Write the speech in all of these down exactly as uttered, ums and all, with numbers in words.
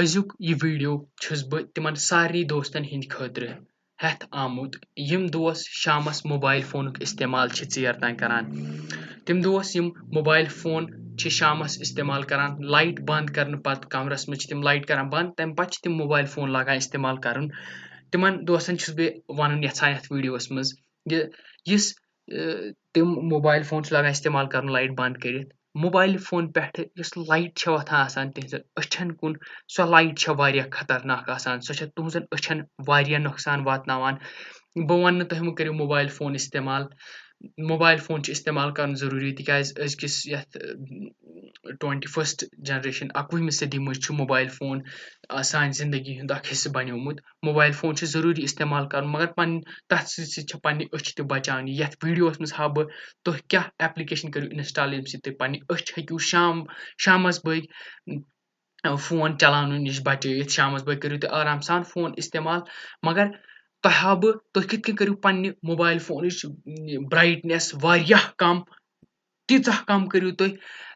أزیُک یہِ video چھُس بہٕ تِمن سارنٕے دوستن ہٕنٛدِ خٲطرٕ ہٮ۪تھ آمُت، یِم دوس شامس موبایل فونُک استعمال چھِ ژیر تام کران۔ تِم دوس، یِم موبایل فون چھِ شامس استعمال کران، light بنٛد کرنہٕ پتہٕ کمرس منٛز چھِ تِم light کران بنٛد، تَمہِ پتہٕ چھِ تِم موبایل فون لاگان استعمال کرُن۔ تِمن دوستن چھُس بہٕ وَنُن یژھان یَتھ videoس منٛز، یہِ یُس، اَ، تِم موبایل فون چھِ لاگان استعمال کرُن light بنٛد کٔرِتھ۔ موبایل فون پٮ۪ٹھٕ یۄس light چھےٚ وۄتھان آسان تِہنٛزن أچھن کُن، سۄ light چھےٚ واریاہ خطرناک آسان۔ سۄ چھےٚ تُہنٛزن أچھن واریاہ نۄقصان واتناوان۔ بہٕ وَنہٕ نہٕ تۄہہِ مہٕ کٔرِو موبایل فون استعمال۔ موبایل فون چھُ استعمال کرُن ضروٗری، تِکیازِ أزکِس یَتھ، اَ، twenty first generation، اَکوُہمہِ صدی منٛز چھُ موبایل فون، اَ، سانہِ زندگی ہُنٛد اکھ حصہٕ بنیومُت۔ موبایل فون چھُ ضروٗری استعمال کرُن، مگر پنٕنۍ، تَتھ سۭتۍ سۭتۍ چھےٚ پنٕنۍ أچھ تہِ بچاونہِ۔ یَتھ videoس منٛز ہاوٕ بہٕ تُہۍ کیٛاہ application کٔرِو install، ییٚمہِ سۭتۍ تُہۍ پنٕنۍ أچھ ہیٚکِو شام، شامس بٲگۍ، اَ، فون چلاونہٕ نِش بچٲیِتھ۔ شامس بٲگۍ کٔرِو تُہۍ آرام سان فون استعمال، مگر تۄہہِ ہاوٕ بہٕ تُہۍ کِتھ کٔنۍ کٔرِو پننہِ موبایل فونٕچ brightness واریاہ کم، تیٖژاہ کم کٔرِو تُہۍ،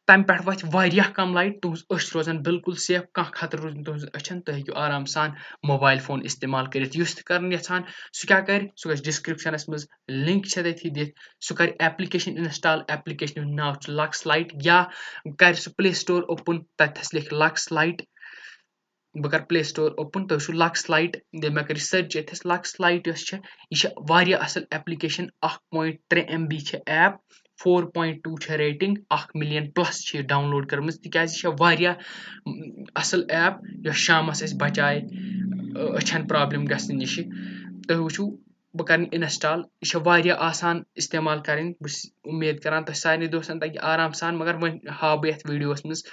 تَمہِ پٮ۪ٹھ وَتھِ واریاہ کم light، تُہنٛز أچھ روزن بالکل safe، کانٛہہ خطرٕ روزِ نہٕ تُہنٛزن أچھن، تُہۍ ہیٚکِو آرام سان موبایل فون استعمال کٔرِتھ۔ یُس تہِ کرُن یژھان، سُہ کیٛاہ کرِ؟ سُہ گژھِ descriptionس منٛز، link چھےٚ تٔتھی دِتھ، سُہ کرِ application install، application ہُنٛد ناو چھُ Lux Lite، یا کرِ سُہ Play Store open، تَتٮ۪تھ لیکھِ Lux Lite۔ بہٕ کرٕ Play Store open، تُہۍ وٕچھِو Lux Lite، ییٚلہِ مےٚ کٔر search ییٚتھس، Lux Lite یۄس چھےٚ، یہِ چھےٚ واریاہ اَصٕل application، اکھ point ترٛےٚ M B چھےٚ app، four point two چھےٚ rating، اکھ million plus چھِ یہِ download کٔرمٕژ، تِکیازِ یہِ چھےٚ واریاہ، م، اَصٕل app، یۄس شامَس اَسہِ بچایہِ، أ، أچھَن problem گژھنہٕ نِشہِ۔ تُہۍ وٕچھِو، بہٕ کرٕ install، یہِ چھےٚ واریاہ آسان استعمال کَرٕنۍ۔ بہٕ چھُس اُمید کران تۄہہِ سارنٕے دوستَن تَگہِ آرام سان، مگر وۄنۍ ہاوٕ بہٕ یَتھ videoس منٛز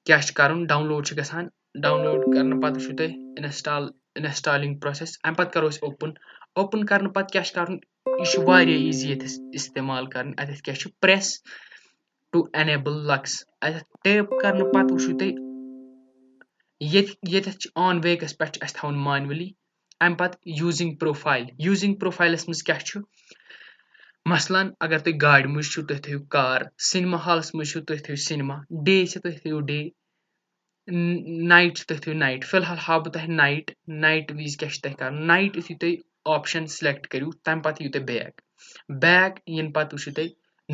کیٛاہ چھُ کَرُن۔ Download چھُ گژھان، download کرنہٕ پَتہٕ وٕچھِو تُہۍ install، installing process۔ اَمہِ پَتہٕ کَرو أسۍ open۔ Open کرنہٕ پَتہٕ کیٛاہ چھُ کَرُن؟ یہِ چھُ واریاہ easy ییٚتھس استعمال کَرُن۔ اَتٮ۪تھ کیٛاہ چھُ؟ Press to enable Lux۔ اَتٮ۪تھ tap کرنہٕ پَتہٕ وٕچھِو تُہۍ ییٚتہِ، ییٚتٮ۪تھ چھُ on backس پٮ۪ٹھ چھُ اَسہِ تھاوُن manually۔ اَمہِ پَتہٕ using profile، using profileس منٛز کیٛاہ چھُ؟ مثلاً اگر تُہۍ گاڑِ منٛز چھِو، تُہۍ تھٲیِو car، cinema hallس منٛز چھِو، تُہۍ تھٲیِو cinema، day چھِ، تُہۍ تھٲیِو day، night چھِ، تُہۍ تھٲیِو night۔ فی الحال ہاوٕ بہٕ تۄہہِ night، night وِزِ کیٛاہ چھُ تۄہہِ کَرُن۔ Night یُتھُے تُہۍ option select کٔرِو، تَمہِ پَتہٕ یِیِو تُہۍ back۔ Back یِنہٕ پَتہٕ وٕچھِو تُہۍ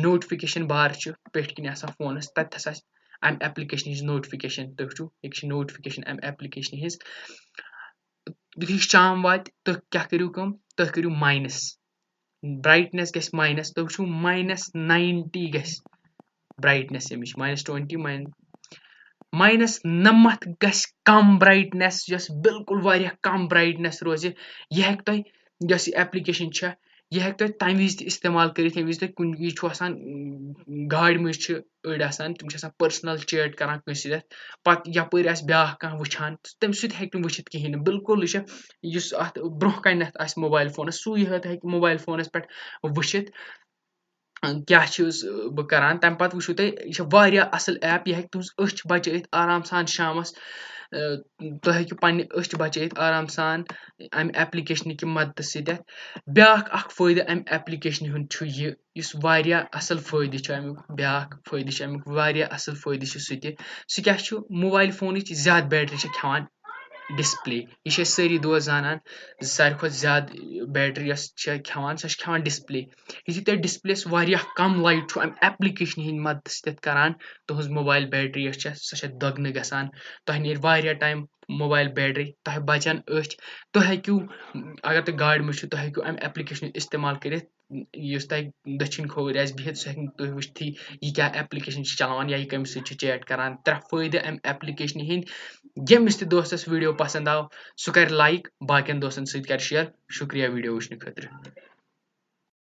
notification bar چھُ پٮ۪ٹھۍ کِنۍ آسان فونَس، تَتہِ ہسا آسہِ اَمہِ applicationٕچ notification۔ تُہۍ وٕچھِو، یہِ چھِ notification اَمہِ applicationہِ ہِنٛز۔ یُتھُے شام واتہِ، تُہۍ کیٛاہ کٔرِو کٲم؟ تُہۍ کٔرِو minus، brightness گژھِ minus۔ تُہۍ وٕچھِو، minus ninety گژھِ brightness اَمِچ، minus twenty، minus، minus نَمَتھ گژھِ کم brightness، یۄس بالکل واریاہ کم brightness روزِ۔ یہِ ہیٚکہِ تۄہہِ، یۄس یہِ application چھےٚ، یہِ ہیٚکہِ تۄہہِ تَمہِ وِزِ تہِ استعمال کٔرِتھ، ییٚمہِ وِزِ تۄہہِ کُنہِ وِزِ چھُ آسان، گاڑِ منٛز چھِ أڑۍ آسان، تِم چھِ آسان personal chat کران کٲنٛسہِ سۭتۍ، پَتہٕ یَپٲرۍ آسہِ بیٛاکھ کانٛہہ وٕچھان، تہٕ تَمہِ سۭتۍ ہیٚکہِ نہٕ وٕچھِتھ کِہیٖنۍ نہٕ۔ بالکل یہِ چھِ، یُس اَتھ برٛونٛہہ کَنٮ۪تھ آسہِ موبایل فونَس، سُے یوت ہیٚکہِ موبایل فونَس پٮ۪ٹھ وٕچھِتھ، کیٛاہ چھُس بہٕ کران۔ تَمہِ پَتہٕ وٕچھِو تُہۍ، یہِ چھےٚ واریاہ اَصٕل app، یہِ ہیٚکہِ تُہٕنٛز أچھ بَچٲیِتھ آرام سان شامَس۔ تُہۍ ہیٚکِو پَنٕنہِ أچھ بَچٲیِتھ آرام سان اَمہِ applicationہٕ کہِ مدتہٕ سۭتۍ۔ بیٛاکھ اَکھ فٲیدٕ اَمہِ applicationہٕ ہُنٛد چھُ یہِ، یُس واریاہ اَصٕل فٲیدٕ چھُ اَمیُک، بیٛاکھ فٲیدٕ چھُ اَمیُک، واریاہ اَصٕل فٲیدٕ چھُ سُہ تہِ۔ سُہ کیٛاہ چھُ؟ موبایل فونٕچ زیادٕ battery چھِ کھٮ۪وان display۔ یہِ چھِ أسۍ سٲری دوس زانان زِ ساروی کھۄتہٕ زیادٕ battery یۄس چھِ کھٮ۪وان، سۄ چھِ کھٮ۪وان display۔ یُتھُے تۄہہِ displayس واریاہ کم light چھُ اَمہِ applicationہٕ ہِنٛدِ مدتہٕ سۭتۍ کران، تُہٕنٛز موبایل battery یۄس چھےٚ، سۄ چھےٚ دۄگنہٕ گژھان۔ تۄہہِ نیرِ واریاہ time موبایل battery، تۄہہِ بچن أچھ۔ تُہۍ ہیٚکِو، اگر تُہۍ گاڑِ منٛز چھِو، تُہۍ ہیٚکِو اَمہِ applicationُک استعمال کٔرِتھ، یُس تۄہہِ دٔچھِنۍ کھووٕرۍ آسہِ بِہِتھ، سُہ ہیٚکہِ نہٕ تُہۍ وٕچھتھٕے یہِ کیٛاہ application چھِ چلاوان یا یہِ کَمہِ سۭتۍ چھِ chat کران۔ ترٛےٚ فٲیدٕ اَمہِ applicationہٕ ہِنٛدۍ۔ ییٚمِس تہِ دوستس video پسنٛد آو، سُہ کرِ like، باقین دوستن سۭتۍ کرِ share۔ شُکریہ video وٕچھنہٕ خٲطرٕ۔